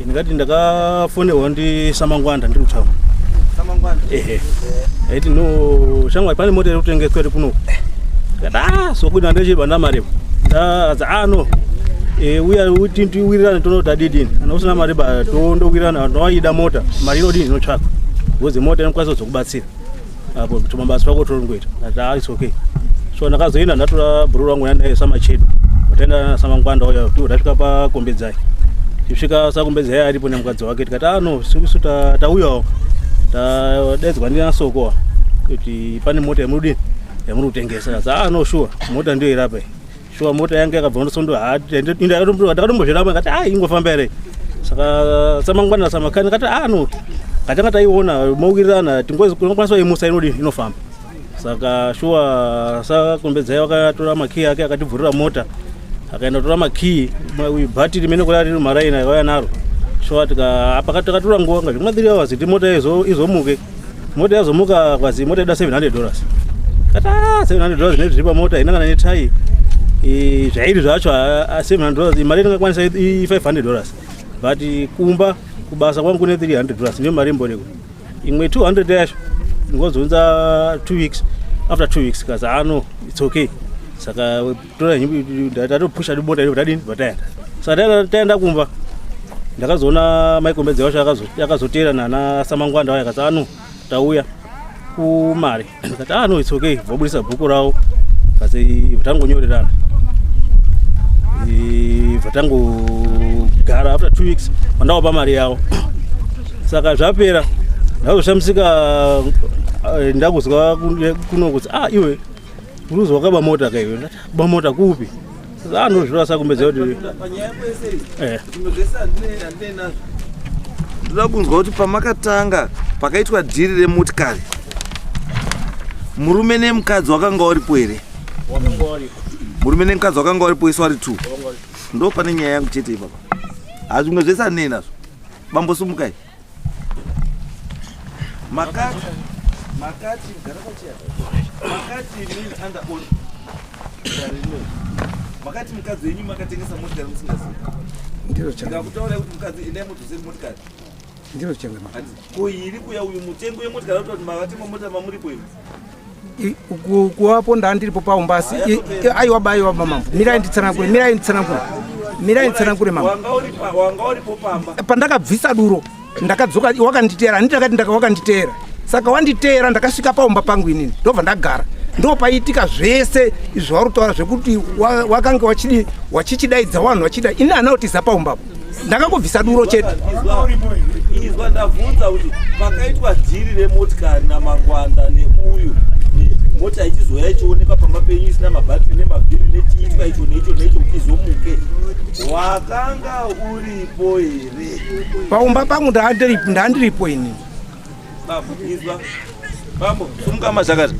Ndingati ndakafonerwa ndi Samangwanda ndiri kutaura. Samangwanda. Ehe. Aiti no shamwari pane mota iri kutengeswa iri kuno. Ndikati ah so kuda ndechiba ndamari. Ndaza ah no. Eh uya uti tiwirirane tono tadidini. Kana usina mari ba tondowirirana noida mota. Mari inodini inotsvaka. Because mota inokwanisa kuzokubatsira. Apo tumabasa twako torongoita. Ndati ah it's okay. So ndakazoenda ndatora bhuru rangu naye samachedu. Taenda naSamangwanda uya tasvika paKombedzai. Tisvika saKombedzai aripo nemukadzi wake tikati ah no isusu tauyawo tadaidzwa ndinaSoko kuti pane mota yamuri yamuri kutengesa. Akati ah no sure mota ndiyo irapa iyi. Sure mota yange yakabva kunosondo ndakatombozviramba ndikati ah ingofamba here. Saka Samangwana saMakani ndikati ah no katanga taiona mowirirana tinokwanisa kuimusa inodini inofamba. Saka shuwa saKombedzai wakatora makiyi ake akatibvurira mota akaenda kutora makiyi bhatiri rimene kura riri maraini akauya naro. Shuwa takatora nguva nga zvekuma 3 hours kuti mota izomuke. Mota yazomuka kwazi mota ida $700. Kati ah $700 nezviri pamota haina kana netai. Zvairi zvacho $700 mari inongakwanisa $500. But kumba kubasa kwangu kune $300 ndiyo mari imboriko. Imwe 200 yacho ndingozonza 2 weeks after 2 weeks kazi ah no it's okay. Saka tora tatopusha mota iyo tadini vataenda. Saka taenda kumba ndakazoona maikombedza wacho akazoteera nana Samangwanda wayo akati ah no tauya kumari. Ndikati ah no it's okay vobudisa bhuku ravo kasi tangonyorerana. Vatangogara after 2 weeks vandawapa mari yavo. Saka zvapera ndazoshamisika ndakuzwa kuno kuti ah iwe uruzi wakaba mota ka iwe. Ndati ba mota kupi? Saka anozvira sakumbedza kuti panyaya yako yese zvimwe zvese handinei nazvo. Ndoda kunzwa kuti pamakatanga pakaitwa dhiri remotikari murume nemukadzi wakanga uripo here? Murume nemukadzi wakanga uripo isu vari 2. Ndo pane nyaya yangu chete ipapa. Hazvimwe zvese handinei nazvo. Bambo sumukai. Makati makati gara pachiya. Makati mini under oath. Makati mukadzi wenyu makatengesa motikari musingazivi. Ndiro changa. Ndakutaura kuti mukadzi endai mudzosere motikari. Ndiro changa. Ko iri kuya uyu mutengo wemotikari kuti makatenga mota mamuripo imi. Kuvapo ndandiripo paumba asi aiwa ba aiwa mambo mirai nditsanangure mirai nditsanangure mirai nditsanangure mambo. Wanga uripo pamba. Pandakabvisa duro ndakadzoka wakanditeera handiti ndakati ndaka wakanditeera. Saka wanditeera ndakasvika paumba pangu inini ndobva ndagara. Ndopaitika zvese izvi zvauri kutaura zvekuti wakange wachidi wachichidaidza vanhu vachida ini hana kutiza paumbapo. Ndakangobvisa duro chete. Izwa ndabvunza kuti pakaitwa dhiri remotikari naMangwanda neuyu mota ichizoya ichionekwa pamba penyu isina mabhatiri nemavhiri nechiitwa icho neicho neicho kuti izomuke wakanga uripo here? Paumba pangu ndandiripo ini. Bambo, izwa. Bambo, sumuka mazvakati.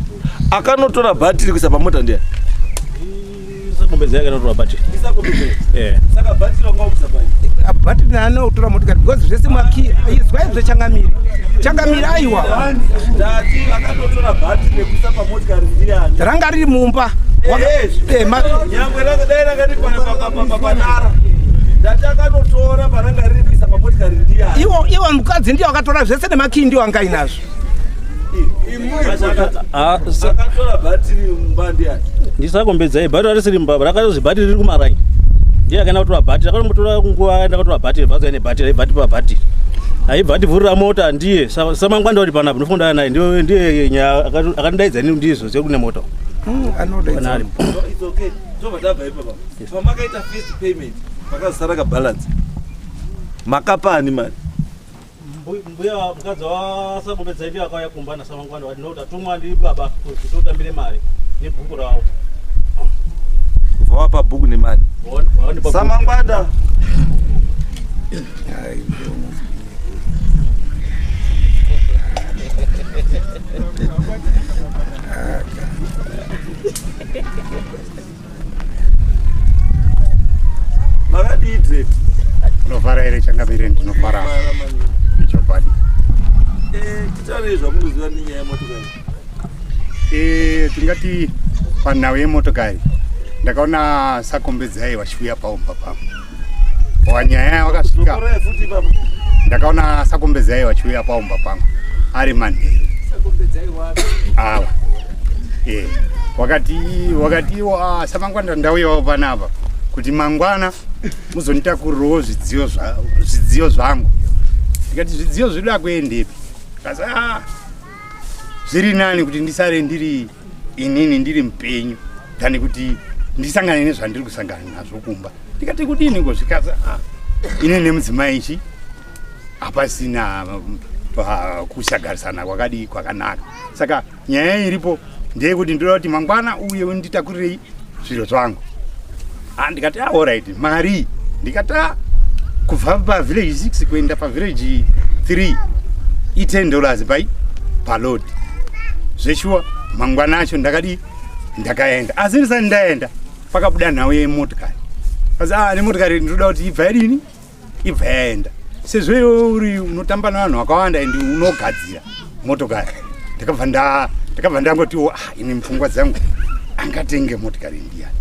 Akanotora bhatiri kuisa pamota ndiye. Sakombedza yake anotora bhatiri. Isakombedza. Eh. Saka bhatiri wanga ukuisa pai. Bhatiri naanotora motikari because zvese maki izwa izvo changamire. Changamire aiwa. Ndati akanotora bhatiri rekuisa pamotikari ndiyani? Ranga riri mumba. Nyangwe ranga dai ranga riri panara. Ndati akanotora paranga riri kuisa pamotikari ndiyani? Iwo iwo mukadzi ndiye akatora zvese nemakii ndiwo anga inazvo. Akatora bhatiri mumba ndiyani? Ndisakombedzai bhatiri risiri mumba rakatozi bhatiri riri kumaraini. Ndiye akaenda kutora bhatiri akatombotora nguva akaenda kutora bhatiri bvazo ine bhatiri aibva atipa bhatiri. Aibva ativhurira mota ndiye Samangwanda uri panapa ndinofonda naye ndiye ndiye nyaya akandidaidza ini ndizvo zvekune mota. Anodaidza. It's okay. Tobva tabva ipapa. Pamakaita first payment pakazosara ka balance. Makapa ani mari? Mbuya mukadzi waSakombedzai ndiye akauya kumba naSamangwana vati no tatumwa ndi baba kuti totambire mari nebhuku ravo. Kubva wapa bhuku nemari. Samangwanda. Makadii dread? Unofara here changamire? Ndinofara. Ichokwadi. Titaurei zvamunoziva nenyaya yemotokari. Tingati panhau yemotokari ndakaona Sakombedzai vachiuya paumba pangu. Wanyaya wakasvika ndakaona sakombedzai vachiuya paumba pangu ari manheru awa e wakati wakatiwo ah, samangwana ndauyawo panapa kuti mangwana muzonditakurirawo zvidziyo zvidziyo zvangu ndikati zvidziyo zvedu akuendepi kasi ah, zviri nani kuti ndisare ndiri inini ndiri mupenyu than kuti ndisangane nezvandiri kusangana nazvo kumba ndikati kudini ko zvikaza ah, ini nemudzimai ichi hapasina kusagarisana kwakadii kwakanaka saka nyaya iripo ndeyekuti ndoda kuti mangwana uye unditakurirei zviro zvangu ah, ndikati ah, alright mari ndikati ah, kubva pavillage 6 kuenda pavillage 3 i10 dollars pai palod zveshuwa mangwana acho ndakadii ndakaenda asi ndisati ndaenda pakabuda nhau yemotikari asi ah, nemotikari ndinoda kuti ibva yadini ibva yaenda sezvo iwe uri unotamba nevanhu vakawanda and unogadzira motokari ndakabva nda ndakabva ndangotiwo ah, ini mupfungwa dzangu angatenge motikari ndiyani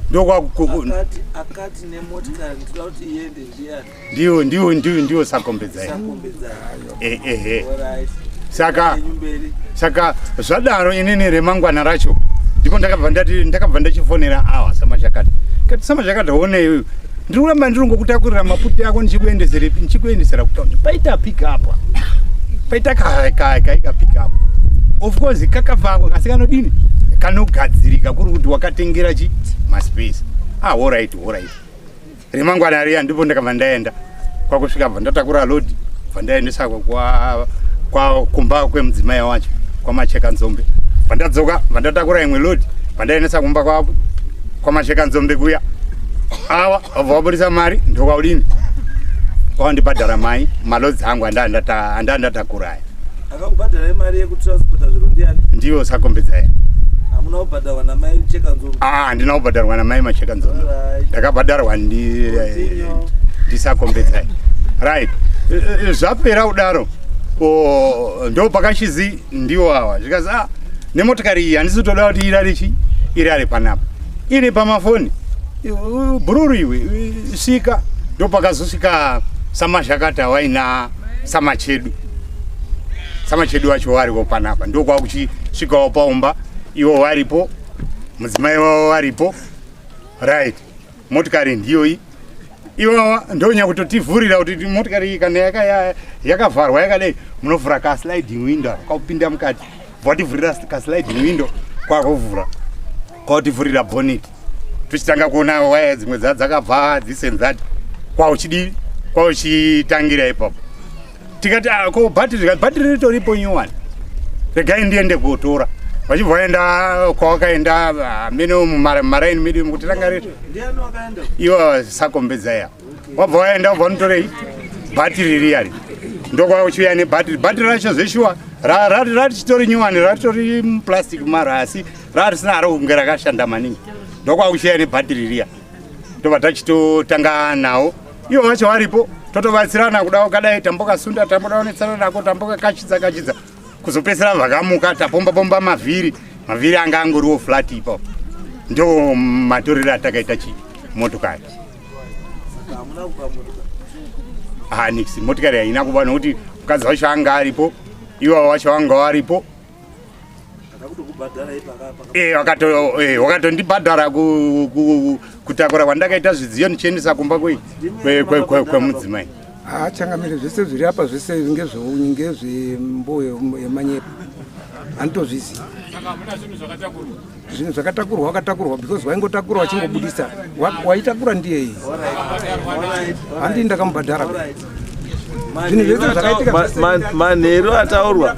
ndokwaakati akati nemotikari ndinoda kuti iende ndiyani ndiwo ndiwo ndiwo ndiwo sakombedzai ehe saka saka zvadaro inini remangwana racho ndipo ndakabva ndati ndakabva ndachifonera awa samachakati kati samachakati one iyoyo ndiri kuramba ndiri ngokutakurira maputi ako ndichikuendeserepi ndichikuendesera kutaundi paita pick up paita kaika pick up of course kakavhakwa kasi kanodini kanogadzirika kuri kuti wakatengera chi maspace ah alright alright remangwana riya ndipo ndakabva ndaenda kwakusvika bva ndatakura load bva ndaendesa kwa, kwa kumba kwemudzimai wacho kwamacheka nzombe bva ndadzoka bva ndatakura imwe load bva ndaendesa kumba kwavo kwamacheka nzombe kuya awa vabva vabudisa mari ndokwaudini kwawandibhadhara mai malodzi angu andandatakura aya akakubhadharai mari yekutransporta zviro ndiani ndiyo sakombedzai hamuna kubhadharwa namai Chekanzombe ah handina kubhadharwa namai Machekanzombe ndakabhadharwa ndi eh, ndisakombedzai right eh, eh, zvapera kudaro ndo pakachizi ndiwo awa zvikazi ah nemotokari iyi handisi kutoda kuti irare chi irare panapa iri pamafoni bhururu iwe svika ndo pakazosvika samazhakata waina samachedu samachedu wacho wariwo panapa ndokwakuchisvikawo paumba iwo waripo mudzimai wavo waripo right motikari ndiyoyi iwawa ndonya kutotivhurira kuti motikari iyi kana yakavharwa yakadai munovhura kasliding window kakupinda mukati vativhurira kasliding window kwakuvhura kwakutivhurira bonnet tochitanga kuona waya dzimwe dza dzakabva this and that kwauchidii kwauchitangira ipapo tikati ah, ko bhatiri bhatiri ritoripo nyowani regai ndiende kotora vachibva vaenda kwawakaenda amene mumaraini medu mukuti ranga riri ivo sakombedza ya wabva waenda wabva unotorei bhatiri riyari ndokwauchiuya nebhatiri bhatiri racho zveshuwa ratichitori nyowani ratitori muplastic maro asi rarisina haro kunge rakashanda maningi ndokwakuchiuya nebhatiri riya tobva tachitotanga nawo ivo vacho varipo totobatsirana kuda kadai tambokasunda tambodaonetsana nako tambokakachidza kachidza kuzopedzisira vakamuka tapomba pomba mavhiri mavhiri anga angoriwo flat ipapo ndo matorero atakaita chi motokari ah, nix motikari haina kuba nokuti mukadzi wacho anga aripo iwawo wacho wanga waripo Eh, eh, wakatondibhadhara kutakura kwandakaita zvidziyo ndichiendesa kumba kwemudzimai haa changamire zvese zviri apa zvese ngezvembo yemanyepo handitozvizivi zvinhu zvakatakurwa wakatakurwa because waingotakura wachingobudisa waitakura ndiye iyi handii ndakamubhadhara zvinhu zvese zvakaitika manheru ataurwa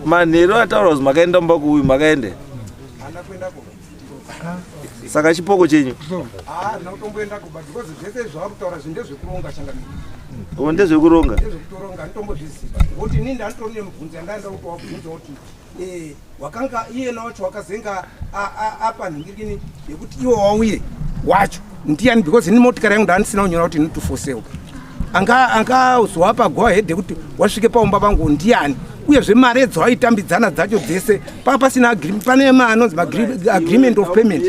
manheru ataurwa kuti makaenda mumba kuuyu makaende saka chipoko chenyu o ndezvekuronga Eh, wakanga iyena wacho wakazenga apa nhingirikini yekuti iwo wauye wacho ndiyani because ini motikari yangu ndaandisina kunyora kuti inotufoseo anga angazowapa go ahead yekuti wasvike paumba pangu ndiyani uyezve mari dzawaitambidzana dzacho dzese panga pasina pane anonzi maagreement of payment.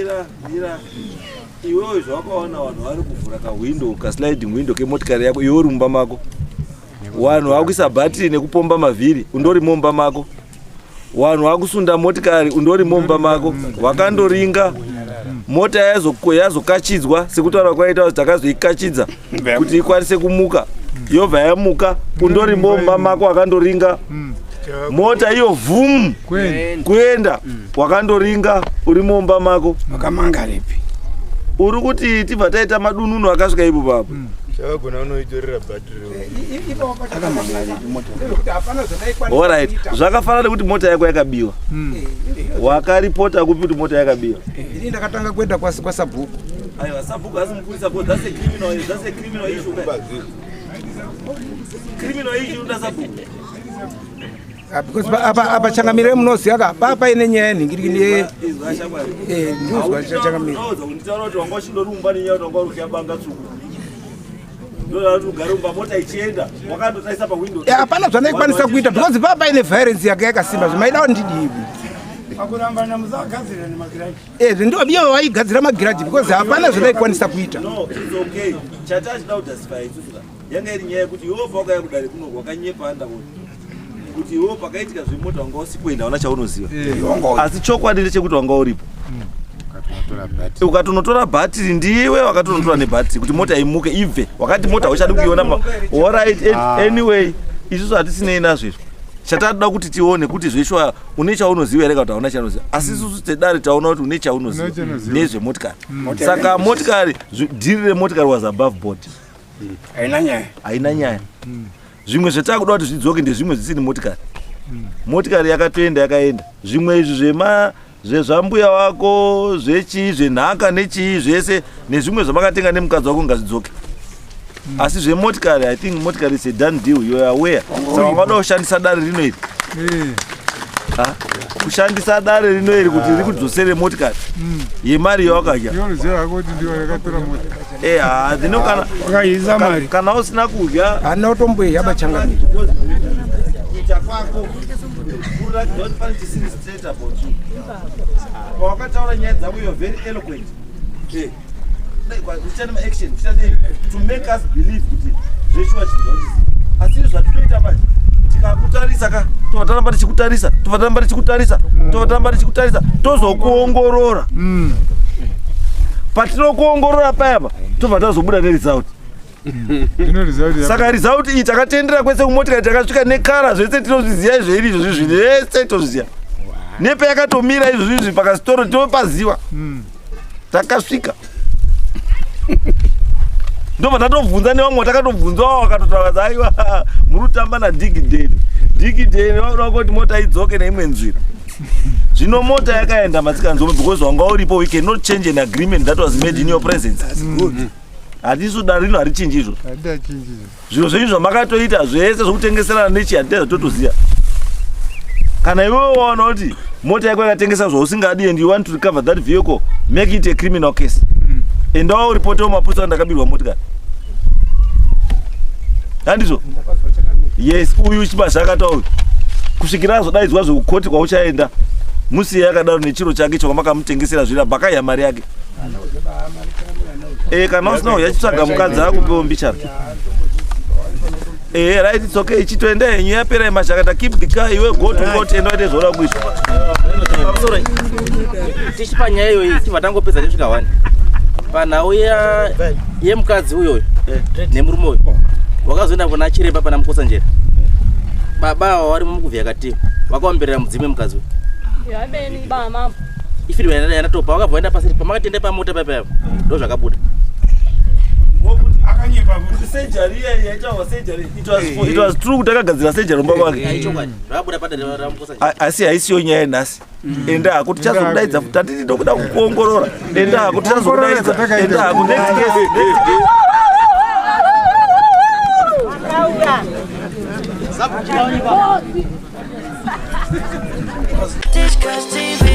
Iwewe zvawakaona vanhu vari kuvhura kahwindo kasliding window kemotikari yako, iwe uri mumba mako, vanhu vakuisa bhatiri nekupomba mavhiri, undori mumba mako, vanhu vakusunda motikari, undori mumba mako, wakandoringa mota yazokachidzwa sekutaura kwaita kuti takazoikachidza kuti ikwanise kumuka, yobva yamuka, undori mumba mako wakandoringa mota iyo vhum kuenda, wakandoringa uri mumba mako. Wakamangaripi? Uri kuti tibva taita madununu akasvika ipo papo. Chavagona unoitorera bhatiri. Alright, zvakafanana nekuti mota yako yakabiwa, wakaripota kupi kuti mota yakabiwa? Ini ndakatanga kuenda kwasabhuku. Aiwa, sabhuku asi mupurisa, because that's a criminal issue guys. Criminal issue unoda sabhuku? Ah, because apa changamire, munoziva ka, paa paine nyaya yenhingirikini. Izwa shamwari. Ndinozwa changamire. Unoudza kunditaura kuti wanga uchindorumba nenyaya kuti wanga uri kuyabanga tsvuku, ndoda kuti ugare mumba mota ichienda wakandotarisa pawindow. Eh, hapana zvandaikwanisa kuita because paa paine violence yake yakasimba, zvimaida kuti ndidii? Pakurambana musagadzira nemagiraji. Ndio iyo vaigadzira magiraji because hapana zvandaikwanisa kuita. No, it's okay. Chati achida kujustify isusu ka, yanga iri nyaya yekuti iwewo paukaya kudare kuno wakanyepa andakuti kuti iwewo pakaitika zvemota wanga usikuenda, hauna chaunoziva, asi chokwadi ndechekuti wanga uripo, ukatonotora bhatiri, ndiwe wakatonotora nebhatiri kuti mota imuke ibve, wakati mota hauchadi kuiona. Alright, anyway, isusu hatisinei nazvo izvo. Chatatoda kuti tione kuti zveshwa une chaunoziva here kana kuti hauna chaunoziva, asi isusu tedare taona kuti une chaunoziva Une chaunoziva. nezvemotikari. Saka motikari, dhiri remotikari was above board. Haina nyaya. Haina nyaya. Zvimwe zvatakuda kuti zvidzoke ndezvimwe zvisiri motikari. Motikari yakatoenda, yakaenda. Zvimwe izvi zvema zvezvambuya wako, zvechii, zvenhaka nechii zvese, nezvimwe zvamakatenga nemukadzi wako, ngazvidzoke. Asi zvemotikari, I think motikari is a done deal. You are aware, saka wangada kushandisa dare rino iri. Ah, kushandisa dare rino iri kuti rikudzosere motikari yemari yawakadya. Unoziva hako kuti ndiwo yakatora mota. Eh, dzino kana Wakaisa mari. Kana usina kudya. Handina kutomboiya, bachangamire. Kuita kwako kuratidza kuti pane chisiri straight about you. Pawakataura nyaya dzako, you are very eloquent. Dai uchiita nemaaction, uchiita to make us believe kuti zveshuwa chinhu zvachiziva, asi izvi zvatinoita manje, tikakutarisa ka, tobva taramba tichikutarisa, tobva taramba tichikutarisa, tobva taramba tichikutarisa, tozokuongorora. Patinokuongorora payapa, tobva tazobuda neresult. Ino result. Saka result iyi, takatendera kwese kumotikari, takasvika nekara, zvese tinozviziva izvo iri izvozvi, zvese tozviziva, nepayakatomira izvozvizvi pakasitoro tinopaziva. Takasvika, ndobva tatobvunza nevamwe, takatobvunzawo, vakatotaura, aiwa, muri kutamba nadhigidheni. Dhigidheni vakuda kuti mota idzoke neimwe nzira. Zvino mota yakaenda, Matsikanzombe, because wanga uripo. We cannot change an agreement that was made in your presence. Hatisu dare rino harichinji izvozvo. Handachinji. Zviro zvenyu zvamakatoita zvese zvokutengeserana nechi, handita zvatotoziva. Kana iwewe waona kuti mota yako yakatengesa zvausingadi and you want to recover that vehicle, make it a criminal case. Endawo uripotewo mapurisa, ndakabirwa motikari, handizvo? Yes, uyu chibasa uyu kusvikira azodaidzwa zvekukoti kwauchaenda, musiye yakadaro nechiro chake chakwamakamutengesera zvira bhakaiya mari yake. Kana usina uyachitsvaga mukadzi akupewo mbichana. Right, it's okay. Chitoenda henyu, yapera mashakata. Keep the car, iwe go to court, enda uite zvaoda kuita. Pamusoro, tichipa nyaya iyoyi, tibva tangopedza tisvika 1 panhau yemukadzi uyoyo nemurume uyu wakazoenda kuna chiremba pana Mukosanjera. Baba ava vari mukuvhiyakatiwa, vakaomberera mudzimu wemukadzi uyu. Yabeni baba. Ifiri yanatopa, vakabva vaenda pasiri pamakatenda pamota paipapo, ndo zvakabuda. Kuti surgery iya yaitawa surgery, it was true kuti akagadzira surgery mumba kwake. Aichokwadi, zvakabuda padare raMukosanjera. Asi haisiyo nyaya yenhasi. Enda hako, tichazokudaidza futi. Hatiti ndokuda kukuongorora. Enda hako, tichazokudaidza. Enda hako, next case, next case. Discuss TV.